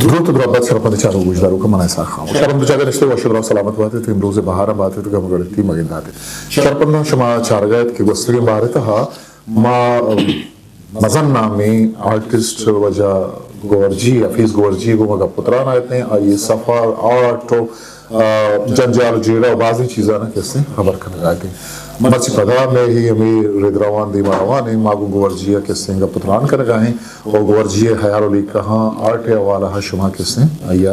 دروت و درابت شرپند چاروک گوشداروکاں، من اسحاق خان۔ شما ہر جاگہ نشتگ، وش و براہ سلامت بات ات، امروز بہار ءَ بات ات، گم گڑتی مگندات ات۔ شرپنداں، شما چارگا ات کہ گوستگیں بہار ءِ تہا ما مزن نامیں آرٹسٹ واجہ گورجی، حفیظ گورجی ءِ گوما گپ و تران ءَ اتیں، آئی ءِ سفر، آرٹ و، آ، جنجال و جیڑہ و بازیں چیزاناں کہ استیں خبر کنگا اتیں۔ مرچی پدا مئے ہمے ردروان دیما روان ایں، ما گوں گورجی ءَ کہ استیں گپ و تران کنگا ایں و گورجی ءِ ہیال و لیکہاں، آرٹ ءِ حوالہ ءَ شما کہ استیں آئی ءَ،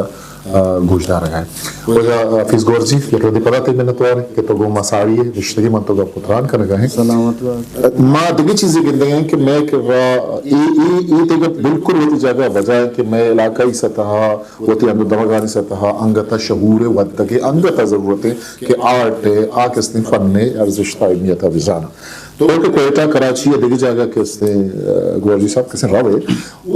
آ، گوشدارگا ایں۔ واجہ حفیظ گورجی، یک رندے پدا تئی منتوار ایں کہ تو گوں ما ساڑی ئے، نشتگیں من تو گپ و تران کنگا ایں۔ سلامت بات۔ ما دگہ چیزے گندگا ایں کہ مئے کرا اے، اے، اے تئی گپ بالکل وتی جاگہ ءَ، واجہ، کہ مئے علاقائی سطح ءَ، وتی ہند و دمگانی سطح ءَ انگت ءَ شعور ءِ ودگ ءِ انگت ءَ ضرورت اِنت کہ آرٹ ءِ، آ کہ استیں فن ءِ ارزشت ءُ اہمیت ءَ بزاناں۔ تو کہ کوئٹہ، کراچی یا دگہ جاگہ کہ استیں، آ، گورجی صاحب کہ استیں روئے،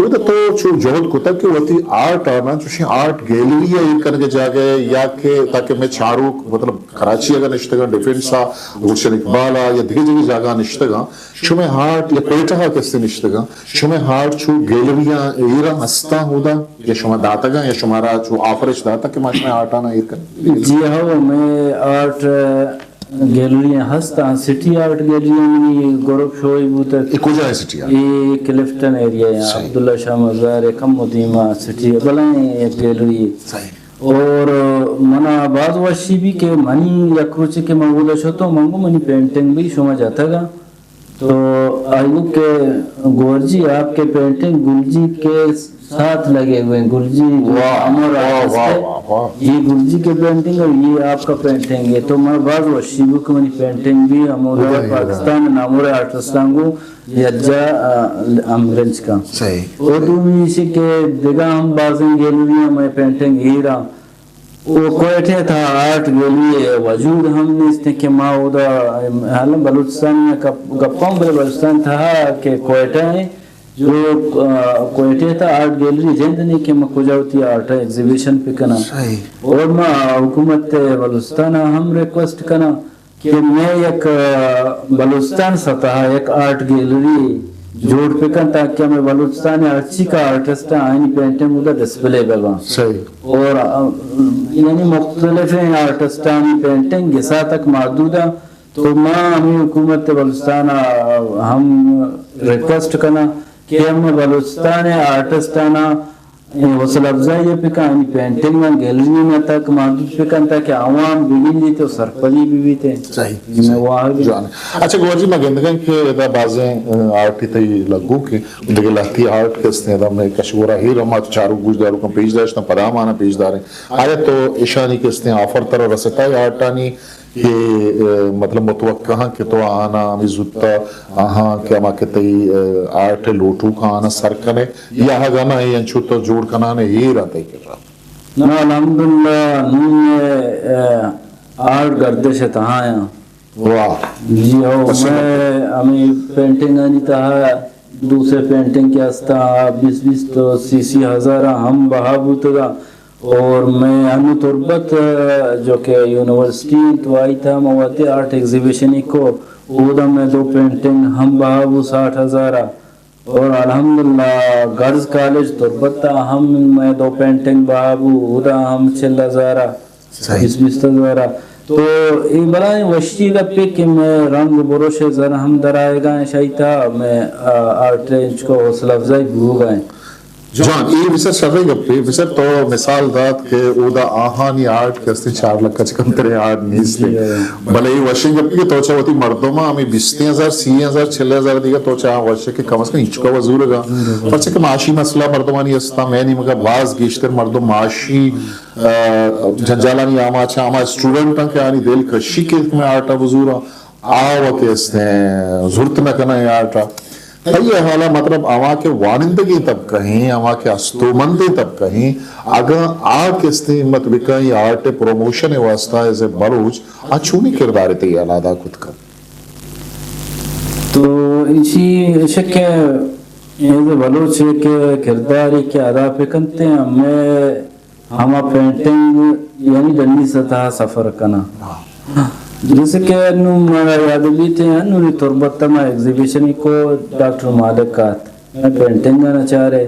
اودا تو چو جہد کتگ کہ وتی آرٹ آناں چوشیں آرٹ گیلری ءَ ایر کنگ ءِ جاگہ ءَ، یا کہ تاکہ مئے چاروک، مطلب، کراچی اگاں نشتگاں، ڈیفنس ءَ، گلشن اقبال ءَ یا دگہ دگہ جاگہ نشتگاں، شمئے آرٹ یا کوئٹہ ءَ کہ استیں نشتگاں، شمئے آرٹ چو گیلریاں ایراں ہستاں اودا، یا شما داتگاں یا شمارا چو آفر اش داتگ کہ ما شمئے آرٹاناں ایر کنیں؟ جی ہو، مئے آرٹ گیلریاں ہستاں، سٹی آرٹ گیلری منی گروپ شوئی بوتگ۔ اے کجا ایں سٹی آرٹ؟ اے کلفٹن ایریا ایں، صحیح۔ عبداللہ شاہ مزار ءِ کمو دیما سٹی بلائیں یک گیلری۔ صحیح۔ اور منا باز وشی بی کہ منی یک روچے کہ من اودا شتوں، من گوں منی پینٹنگ بی شما جتگاں۔ تو آئی گو کہ گورجی، آپ کے پینٹنگ گلجی کے ساتھ لگے ہوئے ہیں، گلجی جو واہ، امر واہ، آرٹسٹ واہ، ہے، واہ، واہ۔ یہ گلجی کے پینٹنگ اور یہ آپ کا پینٹنگ ہے۔ تو من باز وشی بو کہ منی پینٹنگ بی ہمودا واہ، واہ۔ پاکستان نامور آرٹسٹاں گوں یکجا، آ، ہمگرنچ کن۔ صحیح۔ اور دومی ایشی کہ دگہ ہم بازیں گیلری ہم مئے پینٹنگ ایراں۔ و کوئٹہ ءِ تہا آرٹ گیلری ءِ وجود ہم نیست کہ ما اودا، حالاں بلوچستان ءَ گپ، گپاں، بلے بلوچستان ءِ تہا کہ کوئٹہ ایں، جو، آ، کوئٹہ ءِ تہا آرٹ گیلری جند نہیں کہ ما کجا وتی آرٹ ءِ ایگزیبیشن بکناں۔ صحیح۔ اور ما حکومت بلوچستان ءَ ہم ریکویسٹ کناں کہ مئے یک، آ، بلوچستان سطح ءَ یک آرٹ گیلری جوڑ بکن تاکہ ہمے بلوچستان ءِ ہرچی کہ آرٹسٹ ایں آیانی پینٹنگ اودا ڈسپلے بہ باں۔ صحیح۔ اور، آ، یعنی مختلفیں آرٹسٹانی پینٹنگ گسا تک محدود ایں، تو ما ہمے حکومت بلوچستان ءَ ہم ریکویسٹ کناں کہ ہمے بلوچستان ءِ آرٹسٹاناں اے حوصلہ افزائی ءَ بکن، آیانی پینٹنگاں گیلریاں تک محدود بکن تاکہ عوام بگندیت و سرپدی ببیت۔ صحیح، اے صحیح۔ واہگ۔ جوان۔ اچھا گوہر جی، ما گندگاں کہ ادا بازیں، آ، آرٹ تئی لگوک ایں، دگہ لہتی آرٹ کہ استیں ادا مئے کش گورا ایر، ہما چاروک گوشداروکاں پیش داشتاں، پدا ہم آناں پیش داریں۔ آیا تو اشانی کہ استیں آفر ترا رستا اے آرٹانی؟ کہ، آ، مطلب متوقع آں کہ تو آہاں ہمے زوت ءَ آہاں کہ ہما کہ تئی، آ، آرٹ ءِ لوٹوک آناں سر کن ئے، یا اگاں نہ اے انچو تو جوڑ کنان ئے ایر آں تئی کرا؟ نہ، الحمدللہ نوں مئے، آ، آرٹ گردش ءِ تہا ایں۔ واہ۔ جی ہو، بس مئے ہمے پینٹنگانی تہا دو سے پینٹنگ کہ استاں، آ بیست بیست و سی سی ہزار ہم بہا بوتگاں۔ اور مئے انوں تربت، آ، جو کہ یونیورسٹی انت، تو آئی تہا ما وھدے آرٹ ایگزیبیشنے کو، اودا مئے دو پینٹنگ ہم بہا بو ساٹھ ہزار ءَ۔ اور الحمدللہ گرلز کالج تربت ءَ ہم مئے دو پینٹنگ بہا بو، اودا ہم چل ہزار ءَ، صحیح۔ بیست بیست ہزار ءَ۔ تو اے بلائیں وشی گپے کہ مئے رنگ و برش ءِ زر ہم در آیگا ایں شاہی تہا، مئے، آ، آرٹ ءِ انچکو حوصلہ افزائی بوگا ایں۔ جوان، اے بسر شریں گپے، بسر تو مثال دات کہ اودا آہانی آرٹ کہ استیں چار لکھ ءَ چہ کمتریں آرٹ نیست۔ جی، ہاں۔ بلے اے وشیں گپے کہ تو چہ وتی مردماں ہمے بیستیں ہزار، سی ہزار، چل ہزار دیگا تو چہ آہاں وش ئے کہ کم از کم اینچکا وَ زورگا۔ پرچہ کہ معاشی مسئلہ مردمانی استاں، مئے نیمگا باز گیشتر مردم معاشی، آ، جنجالانی آماچ اَں، ہما اسٹوڈنٹ اَں کہ آنی دل کشی کہ مئے آرٹ ءَ بزوراں۔ آ وَ کہ استیں زرت نہ کناں اے آرٹ ءَ۔ تئی ہیال ءَ مطلب ہما کہ وانندگیں طبقہ ایں، ہما کہ استومندیں طبقہ ایں، اگاں آ کہ استیں ہمت بکن اے آرٹ ءِ پروموشن ءِ واسطہ ایز اے بلوچ، آ چونیں کردارے تئی ہیال ءَ ادا کت کن؟ تو ایشی، ایشی کہ ایز اے بلوچ کہ کردارے کہ ادا بکنت، ہمے ہما پینٹنگ یعنی ڈنی سطح ءَ سفر کناں۔ جیسے کہ انوں مارا یاد بیت، انوں تربت ءَ ما ایگزیبیشنے کو، ڈاکٹر مالک آت، مئے پینٹنگ ءَ نہ چارے۔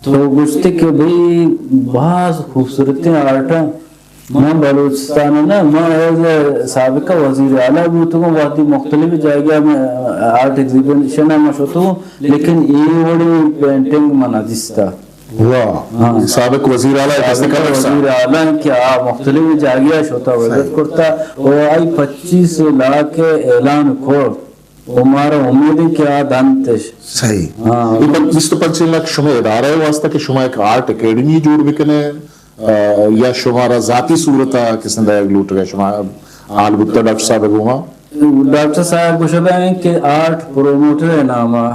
تو گوشتے کہ بھئی باز خوبصورتیں آرٹ ء، من بلوچستان ء نہ، من ایز اے سابقہ وزیر اعلیٰ بوتگوں، وہدی مختلف جاگہ میں آرٹ ایگزیبیشن ء من شتگوں، لیکن اے وڑیں پینٹنگ من نہ دیستا۔ واہ۔ ہاں۔ سابق وزیر اعلیٰ کسے سابق کلر صاحب۔ وزیر اعلیٰ کہ آ مختلف جاگہ شتا وزٹ صحیح۔ کرتا و آئی پچیس لاکھ اعلان کو و مارا امید ہے کہ آ دنتش۔ صحیح۔ ہاں۔ اے پن-، بیست و پنچ لاکھ شما ادارہ واسطہ کہ شما ایک آرٹ اکیڈمی جوڑ بکنے، آ، یا شمارا ذاتی صورت ء کسے دئیگ لوٹگ ء شما حال بوتہ ڈاکٹر صاحب ء گوما؟ ڈاکٹر صاحب گوشگا ہیں کہ آرٹ پروموٹر ء نام ء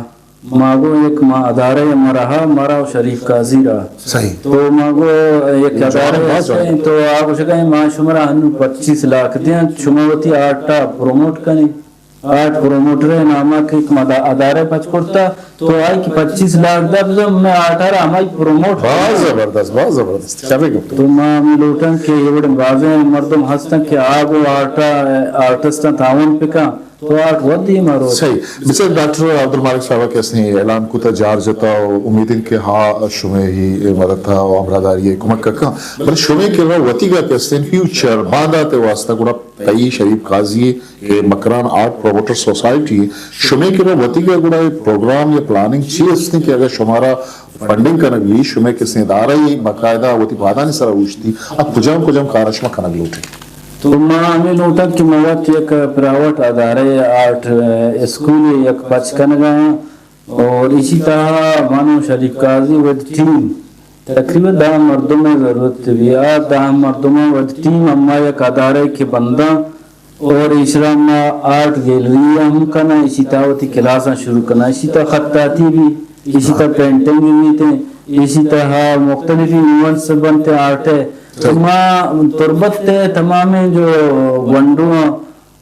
ما گو یک ما ادارہ ء مرا، مرا و شریف قاضی را۔ صحیح۔ تو ما گو یک جوان ادارہ باز جوان۔ است تو آ گوشگا ہیں ما شمارا انو پچیس لاکھ دیاں، شما وتی آرٹ ء پروموٹ کنی۔ آرٹ پروموٹر ء نام ء کہ یک مدا-، ادارہ پچ کرتا، تو آئی کہ پچیس لاکھ دا بزن میں آرٹ ء را ہمائی پروموٹ باز زبردست، باز زبردست۔ شریں گپ۔ تو ما ہمیں لوٹاں کہ یہ وڑیں بازیں مردم ہستن کہ آ گو آرٹ ء، آرٹسٹاں تعاون پکاں، تو آرٹ ودی ما روت۔ صحیح۔ بچار ڈاکٹر عبدالمالک صاحب کہ اسیں اعلان کتا جار جتا و امید انت کہ ہا شمے ہی مدد ء و ہمراہداری ء کمک ککاں۔ بلے شمے کرا وتیگا کہ اسیں فیوچر باندات ء واسطہ گڑا تئی شریف قاضی کہ مکران آرٹ پروموٹر سوسائٹی، شمے کرا وتیگا گڑا اے پروگرام یا پلاننگ چی است کہ اگر شمارا فنڈنگ کنگ بی، شمے کسیں ادارہ ای باقاعدہ وتی پادانی سرا اوشتی، اب کجام کجام کارا شما کنگ لوٹے؟ تو ما ہمیں لوٹاں کہ ما وت یک پرائیویٹ ادارہ آرٹ اسکول یک پچ کنگا ہاں اور اسی طرح مانو شریف قاضی ود ٹیم تقریباً دہ مردم ء ضرورت بی۔ آ دہ مردم ء وت ٹیم اما یک ادارہ کہ بنداں اور ایشرا ما آرٹ گیلری ہم کناں، ایشی تا وتی کلاساں شروع کناں، ایشی تا خطاطی بی، ایشی تا پینٹنگ بی تے، ایشی تا ہا مختلف ایونٹس بنتے آرٹ ہے۔ تو ما تربت تے تمامیں جو گونڈو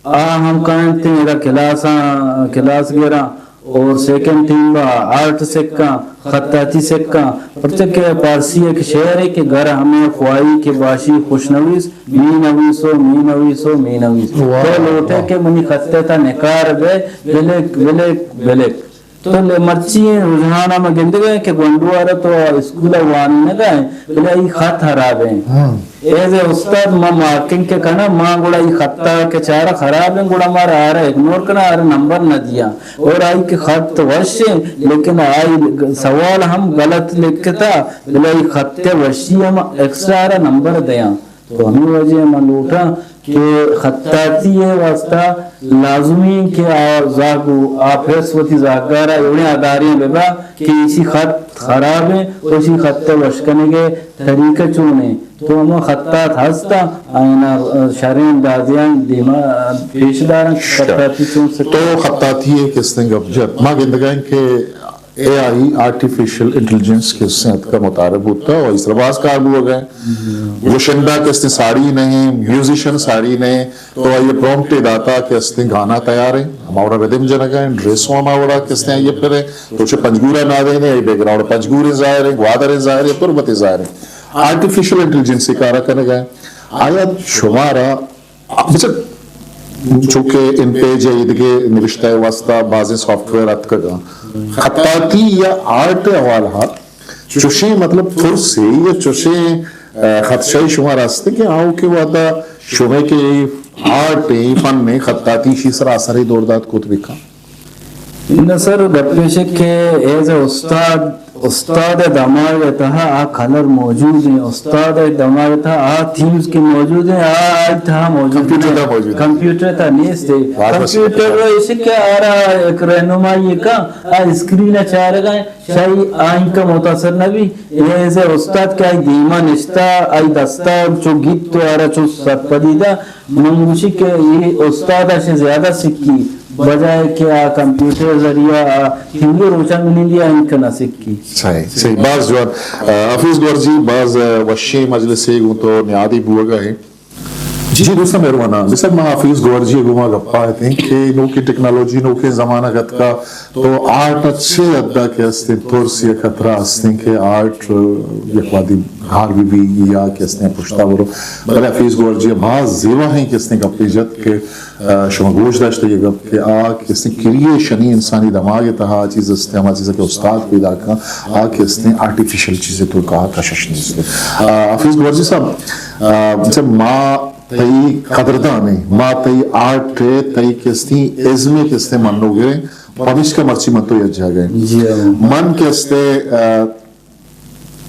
آ ہم کائنت ادا کلاساں، کلاس گراں اور سیکنڈ ٹیم با آرٹ سکاں، خطاطی سکاں، پرچہ کہ پارسی ایک شعر ہے کہ گر ہمیں خواہی کہ باشی خوش نویس، می نویسو، می نویسو، می نویس۔ واہ، تو لوٹے واہ۔ کہ منی خطے تا نکار بے، بلک، بلک، بلک۔ تو لے مرچی رجحان ہم گندگا کہ گونڈو آرا تو اسکول وانی نگا، بلے ای خط خراب ہیں۔ ہاں۔ ایز اے استاد ما مارکنگ کہ کناں، ما گڑا ای خطا کہ چارا خراب ہیں، گڑا مارا آرا اگنور کناں، آرا نمبر نہ دیاں۔ اور آئی کہ خط وش ہیں، لیکن آئی سوال ہم غلط لکھتا، بلے ای خط وشی ہم ایکسٹرا آرا نمبر دیاں۔ تو ہمے وجہ من لوٹاں کہ خطاطی ء واسطہ لازمی کہ آ زاگ و آ پریس وتی زاگارا ایوڑیں ادارے ببا کہ ایشی خط خراب ہیں و ایشی خط ء وش کنگ ء طریقہ چون ہیں۔ تو ہما خطاط ہستاں، آیانا شریں اندازیاں دیما پیش داراں کہ شر۔ خطاطی چون سکے۔ تو خطاطی ء کستیں گپ جت۔ ما گندگائیں کہ اے آئی آرٹیفیشل انٹیلیجنس کستیں اتکا متعارف بوتا و اس طرح باز کار بوگا ہیں۔ گشندہ کستیں ساڑی نہیں، میوزیشن ساڑی نہیں، تو آئی پرومپٹ داتا کہ استیں گانا تیار ہیں، ہما وڑا ردم جنگا ہیں، ڈریس ہما وڑا کہ استیں آئی پھر ہیں، تو چھ پنجگورا نادے نے، آئی بیک گراؤنڈ پنجگور ہیں ظاہر ہیں، گوادر ہیں ظاہر ہیں، تربت ہیں ظاہر ہیں۔ آرٹیفیشل انٹیلیجنس کارا کنگا ہیں۔ آیا شمارا، بچہ، چونکہ ان پیج ہے، ایدگہ نوشتہ واسطہ بازیں سافٹ ویئر اتکگا۔ خطاطی یا آرٹ حوالہ چوشیں مطلب ترسے یا چوشیں، آ، خدشہ شما راست کہ آؤ کہ وعدہ شمے کہ آرٹ ہیں، فن ہیں، خطاطی شی سر اثر دور دات کوت بکا؟ نہ سر، گپیش کہ ایز اے استاد، استاد دماغ تہا آ کلر موجود ہیں، استاد دماغ تہا آ تھیمز کے موجود ہیں، آ آئی تہا موجود کمپیوٹر ہیں۔ تہا موجود ہیں۔ کمپیوٹر تہا نیست ہے۔ بات بس کمپیوٹر ایش کہ آرا ایک رہنمائی کا، آ اسکرین چارگا ہیں، شاہی آئین کا متاثر نہ بی۔ اے ایز اے استاد کہ آئی دیما نشتا، آئی دستا چو گیت تو آرا چو سرپدی دا۔ من گوشی کہ اے استاد ء چہ زیادہ سکی، بجائے کہ آ کمپیوٹر ذریعہ آ تھیوری روچا ملندی آ انکا نہ سکی۔ صحیح، صحیح، باز جوان۔ آ، حفیظ گورزی، باز، آ، وشیں مجلسے گوں تو نیادی بوگا ہے۔ جی دوستاں، مہرباناں۔ مثل ما حفیظ گورجی ءِ گوما گپا اتیں کہ نوکیں ٹیکنالوجی، نوکیں زمانگ اتکا، تو آرٹ ءَ چہ حدا کہ استیں ترس یا خطرہ استیں کہ آرٹ یک وہدی گار بہ بی یا کہ استیں پشتا برو۔ بلے حفیظ گورجی ءَ باز زیبائیں کہ استیں گپے جت کہ، آ، شما گوش داشتگ یہ گپ کہ آ کہ استیں کریئیشنی انسانی دماغ ءِ تہا چیز استیں، ہما چیز کہ استاد پیدا کن، آ کہ استیں آرٹیفیشل چیزے تو کہا کشش نیست۔ آ، حفیظ گورجی صاحب، آ، مثل ما تئی قدردان ایں، ما تئی آرٹ ءَ، تئی کہ استیں ازم ءَ کہ استیں منوگر ایں، پمیشکا مرچی من تو یک جاگہ ایں۔ جی ہاں۔ من کہ استیں، آ،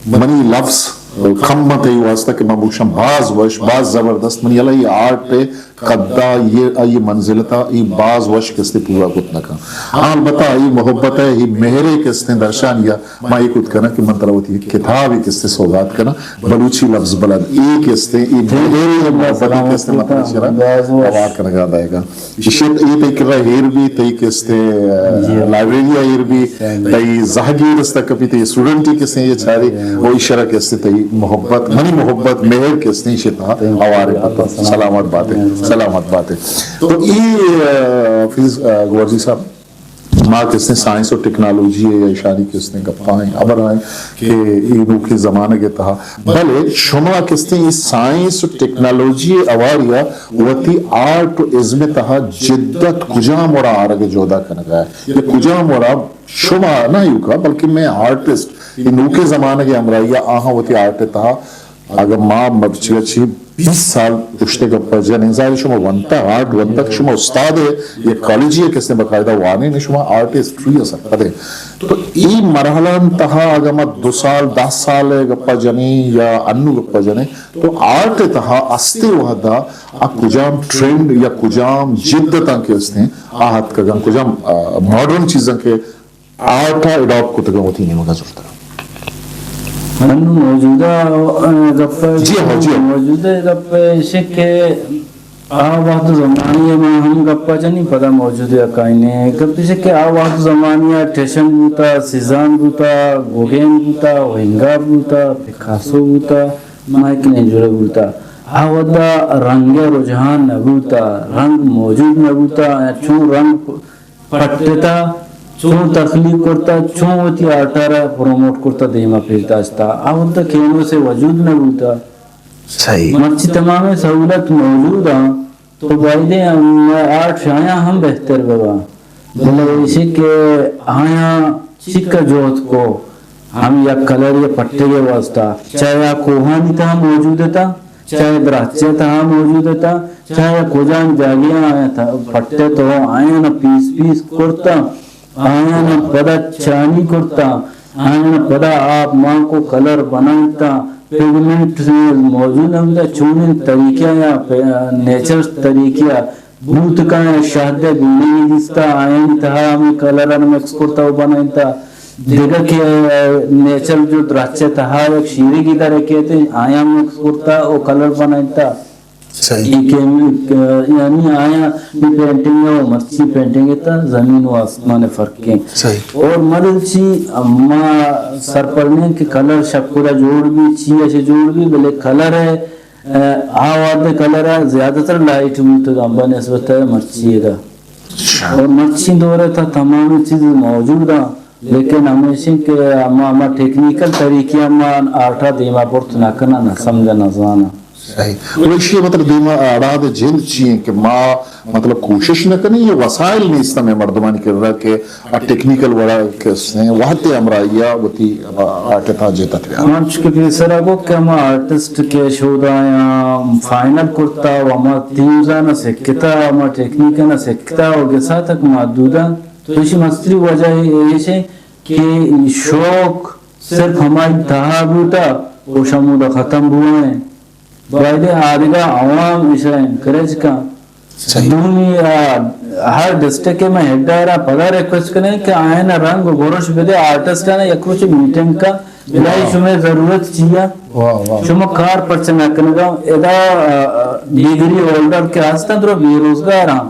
منی لفظ کم اَنت تئی واسطہ کہ من بگوشاں باز وش، باز زبردست۔ منی اللہ یہ آرٹ ءِ قدا، یہ، یہ منزلتا، یہ باز وش کہ استیں پورا کت نہ کن۔ البتہ یہ محبت ءِ، یہ مہر ءِ کہ استیں درشانی ءَ ما اے کت کناں کہ من ترا وتی کتابے کہ استیں سوگات کناں، بلوچی لفظ بلد۔ اے کہ استیں، اے مہر ءُ محبت کہ استیں، من ترا چرا ہوار کنگا دائیگا۔ ایشی ءَ اے تئی کرا ایر بی، تئی کہ استیں، جی۔ لائبریری ءَ ایر بی، تئی زہگی رستہ کپی، تئی اسٹوڈنٹ کہ استیں یہ چاری، جی۔ و ایشرا کہ استیں تئی محبت، منی محبت، مہر کہ استیں ایشی تہا ہوار کتا۔ سلامت باتے، سلامت باتے۔ تو اے، آ، حفیظ، آ، گورجی صاحب، ما کہ استیں سائنس و ٹیکنالوجی ءِ یا ایشانی کہ استیں گپا ایں، ہبرا ایں کہ اے نوکیں زمانگ ءِ تہا، بلے شما کہ استیں اے سائنس و ٹیکنالوجی ءِ ہواریا وتی آرٹ و ازم ءِ تہا جدت کجام وڑا آرگ ءِ جہدا کنگا ئے؟ یا کجام وڑا شما نہ ایوکا، بلکہ مئے آرٹسٹ، اے نوکیں زمانگ ءِ ہمراہیا آہاں وتی آرٹ ءِ تہا اگاں ما مرچی ءَ چہ بیست سال پشت ءَ گپ ءَ جنیں، ظاہر شما ونتا، آرٹ ونتا کہ شما استاد ءِ یک کالجی ءَ کہ استیں باقاعدہ وانین، شما آرٹ ہسٹری ءَ سرپد ئے۔ تو اے مرحلہ ءِ تہا اگاں ما دو سال، دہ سال ءِ گپ ءَ جنیں یا انو گپ ءَ جنیں، تو آرٹ ءِ تہا استے وہدا آ کجام ٹرینڈ یا کجام جدتاں کہ استیں آ اتکگاں، کجام، آ، ماڈرن چیزاں کہ آرٹ ءَ اڈاپٹ کتگ ءُ وتی نیمگ ءَ زرتگ۔ انوں موجودہ، آ، گپ ءَ، جی ہاں، جی ہاں۔ موجودہ گپ ءَ ایش کہ آ وہد زمانی ءَ ما ہم گپ ءَ جنیں، پدا موجودہ ءَ کائیں۔ گپ ایش کہ آ وہد زمانی ءَ ٹیشن بوتا، سیزان بوتا، گوگین بوتا، وینگا بوتا، پکاسو بوتا، مائیکل اینجلو بوتا۔ آ وہد ءَ رنگ ءِ رجحان نہ بوتا، رنگ موجود نہ بوتا، چون رنگ پٹتا، چون تخلیق کرتا، چون وتی آرٹ ءَ را پروموٹ کرتا، دیما پیش داشتا۔ آ وہد ءَ کینوس ءِ وجود نہ بوتا۔ صحیح۔ مرچی تمامیں سہولت موجود آں، تو بایدیں ہم آرٹ شایاں ہم بہتر ببا۔ بلے ایشی کہ آیاں چیک ءَ جہد کو، ہم یک کلر ءِ پٹگ ءِ واسطہ، چاہے آ کوہانی تہا موجود اتاں، چاہے درچ ءِ تہا موجود اتاں، چاہے کجام جاگہے آیاں تہ-، پٹے تو آیاں پیس پیس کرتاں، آیاں پدا چانی کرتاں، آیاں پدا آپ مانکو کلر بنائینتاں، پیگمنٹ موجود نہ بوتا، چونیں طریقہ یا پہ-، نیچرل طریقہ بوت کن، شہد ءِ گونی دیستا، آیانی تہا ہمے کلر ءَ مکس کرتا و بنائینتا۔ دگہ کہ، آ، نیچرل جو درچ ءِ تہا یک شیرگی در کیت، آیاں مکس کرتا و کلر بنائینتا۔ صحیح۔ اے کہ، آ، یعنی آیاں بی پینٹنگ و مرچی پینٹنگ ءِ تہا زمین و آسمان ءِ فرق ایں۔ صحیح۔ اور مروچی ما سرپد نیں کہ کلر شکر ءَ جوڑ بی، چی ءَ چہ جوڑ بی، بلے کلر ءِ آ وہد ءِ کلر ءَ زیادہ تر لائٹ بوتگ بہ نسبت ءَ مرچی ءَ۔ اچھا۔ اور مرچی دور ءَ تہا تمام چیز موجود آں، لیکن ہمیش ایں کہ ہما، ہما ٹیکنیکل طریقے ءَ ہما آرٹ ءَ دیما برت نہ کناں، نہ سمجھ نہ زاناں۔ صحیح۔ و ایشی مطلب دیما اڑاد جند چی ایں کہ ما مطلب کوشش نہ کنیں، یہ وسائل نیست ہمیں مردمانی کرا کہ آ ٹیکنیکل وڑا کہ استیں، وہد ءِ ہمراہی ءَ وتی آرٹ ءِ تہا جدت بیار۔ من چو کہ پیسرا گوت کہ ہما آرٹسٹ کہ شودایاں فائنل کرتا و ہما تیمزانا سکتا، ہما ٹیکنیکانا سکتا و گسا تک محدودا، تو ایشی مستری وجہ ایش ایں کہ شوق صرف ہمائی تہا بوتا و شمودا ختم بوئیں۔ بایدیں آدگہ عوام ایشرا انکریج کن۔ صحیح۔ دومی، آ، ہر ڈسٹرکٹ ءِ من ہیڈ ءَ را پدا ریکویسٹ کنیں کہ آیانا رنگ و برش بدے، آرٹسٹانا یک روچ میٹنگ کن، بلاہی واہ۔ شمئے ضرورت چیا؟ واہ، واہ۔ شما کار پرچہ نہ کنگا؟ ادا، آ، آ، ڈگری ہولڈر کہ ہستن درو بے روزگار ہاں،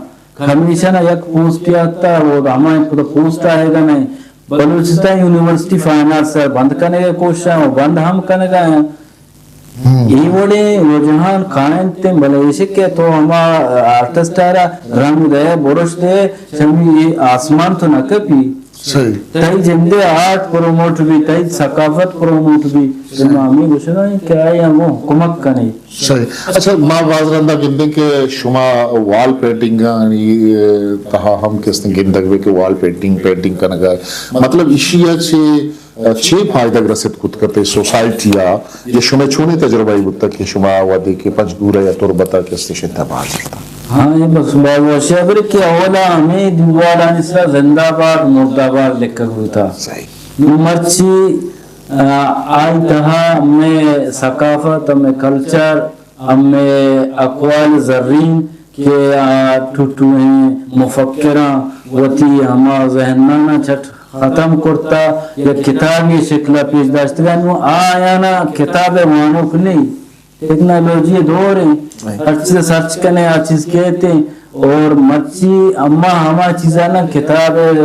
کمیشن یک پوسٹ آتا، وہ ہمائیں پوسٹ آئے گا نہیں۔ بلوچستان یونیورسٹی فائن آرٹس ءَ بند کنگ ءِ کوشش ءَ، بند ہم کنگ ءَ ایں۔ اے وڑیں رجحان کاینت، بلے ایش کہ تو ہما آرٹسٹ ءَ را رنگ دے، برش دے، چمی آسمان تو نہ کپی۔ صحیح۔ تئی جندے آرٹ پروموٹ بی، تئی ثقافت پروموٹ بی، تو ما ہمیں گوشگا ایں کہ آئی ہم کمک کنے۔ صحیح۔ اچھا، ما باز رندا گندیں کہ شما وال پینٹنگ آنی تہا ہم کستیں گندگ بے کہ وال پینٹنگ، پینٹنگ کنگا ہے۔ مطلب، ایشی ءَ چے چے فائدگ رست کت کتے سوسائٹی ءَ؟ یا شمئے چونیں تجربہ ای بوتگ کہ شما وھدے کہ پنجگور ءَ یا تربت ءَ کہ استش انت باز؟ ہاں، اے بس باز وشی ہبرے کہ اولا ہمیں دیوالانی سرا زندہ باد، مردہ باد لکھگ بوتا۔ صحیح۔ نو مرچی، آ، آئی تہا ہمیں ثقافت، ہمیں کلچر، ہمیں اقوال زرین کہ آ ٹوٹوہیں مفکراں وتی ہما ذہنانا چٹ ختم کرتا، یک کتابی شکل ءَ پیش داشتگا۔ نو آیانا کتاب ءِ وانوک نہیں، ٹیکنالوجی ءِ دور ہیں، ہر چیز سرچ کنے، ہر چیز کہتے ہیں۔ اور مرچی اما ہما چیزانا کتاب ءِ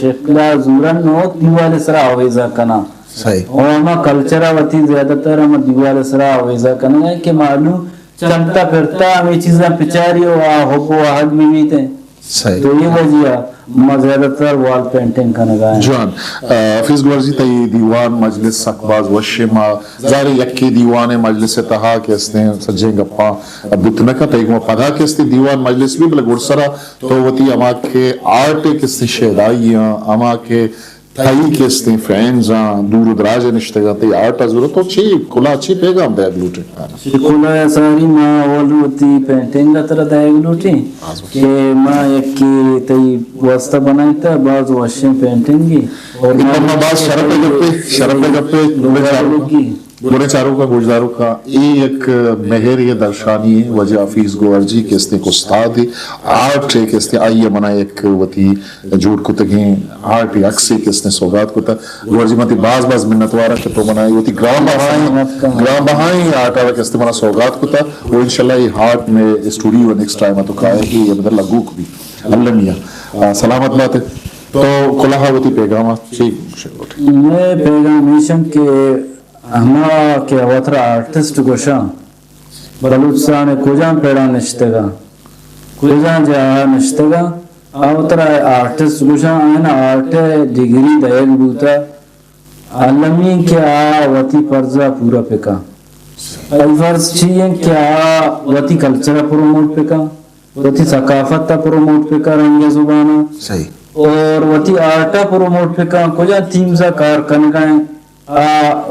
شکل ءَ زورن، نو دیوال ءِ سرا آویزا کنا۔ صحیح۔ اور ہما کلچر ءَ وتی زیادہ تر ہما دیوال ءِ سرا آویزا کنگا کہ معلوم چلتا پھرتا ہمیں چیزاں پچاری و آ حب و آہگ بھی بیت ہیں۔ صحیح۔ تو یہ وجہ ما زیادہ تر وال پینٹنگ کنگا ہیں۔ جوان۔ آ، حفیظ گوہر جی، تئی دیوان مجلس سک باز وش، ما ظاہر یکی دیوان مجلس تہا کہ استیں سجیں گپاں بوت نہ کن، تئی گوں پدا کہ استیں دیوان مجلس بھی، بلے گڑسرا تو وتی ہما کہ آرٹ کہ استیں شیدائی ہیں، ہما کہ تئی کہ استیں فینز آں، دور و دراج ءَ نشتگ آں، تئی آرٹ ءَ زورت، تو چی کلا، چی پیغام دئیگ لوٹیں؟ چی کلا ءَ ساری ما اول وتی پینٹنگ ءَ ترا دئیگ لوٹیں کہ ما یکے تئی واسطہ بنائیتا، باز وشیں پینٹنگے۔ اور ما باز شرپ ءِ گپے، شرپ ءِ گپے، لوگا لوگی۔ گڑا چاروکاں، گوشداروکاں، اے یک مہر ءِ درشانی ایں واجہ حفیظ گوہر جی کہ استیں استادے، آرٹ ءِ کہ استیں، آئی ءَ منا یک وتی جوڑ کتگیں آرٹ ءِ عکسے کہ استیں سوگات کتا۔ گوہر جی، من تئی باز باز منتوار آں کہ تو منا اے وتی گران بہائیں، گران بہائیں آرٹ ءَ کہ استیں منا سوگات کتا۔ و انشاءاللہ اے آرٹ مئے اسٹوڈیو ءَ نیکسٹ ٹائم ءَ تو کائے، اے ہمے در لگوک بی۔ المی ءَ۔ آ، سلامت بات ئے۔ تو کلاہ ءَ وتی پیغام ءَ چی گوشگ لوٹ ئے؟ مئے پیغام ایش انت کہ ہما کہ وترا آرٹسٹ گوشاں، بلوچستان ءِ کجام پڑا نشتگاں، کجام جاہ ءَ نشتگاں، آ وترا آرٹسٹ گوشاں، آیاں آرٹ ءِ ڈگری دئیگ بوتا، المی کہ آ وتی فرض ءَ پورا بکاں۔ آئی فرض چی انت کہ آ وتی کلچر ءَ پروموٹ بکاں، وتی ثقافت ءَ پروموٹ بکاں، رنگ ءُ زبان ءَ۔ صحیح۔ اور وتی آرٹ ءَ پروموٹ بکاں، کجام تھیمز ءَ کار کنگا انت، آ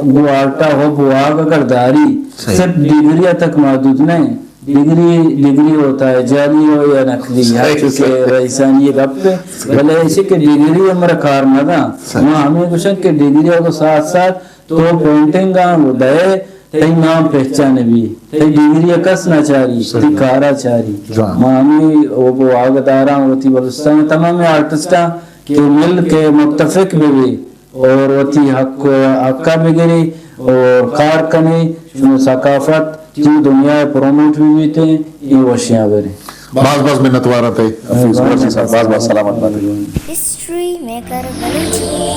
گوں آرٹ ءَ حب واہگ اگر داری، صحیح۔ صرف ڈگری ءَ تک محدود نہ انت۔ ڈگری، ڈگری ہوتا ہے، جعلی ہو یا نقلی، ہر صحیح، چیز کے صحیح۔ رئیسانی یہ گپ ہے۔ بلے ایسے کہ ڈگری ہمارا کار نہ دا۔ صحیح۔ ما ہمیں گوشن کہ ڈگری کو ساتھ ساتھ تو پینٹنگ آں دئے، تئی نام پہچان بی، تئی ڈگری ءَ کس نہ چاری، صحیح۔ تئی کارا چاری۔ جوان۔ ما ہمیں او واہگ داراں وتی بلوچستان ءِ تمام آرٹسٹاں کہ مل کے متفق بہ بی اور وتی حق، حقا بگری اور کار کنی، شنو ثقافت تی دنیا ءَ پروموٹ بہ بیت، اے وشیاں بریں۔ باز باز منتوار آں تئی حفیظ گوہر جی صاحب، باز باز سلامت بات۔ ہسٹری میکر بلوچی۔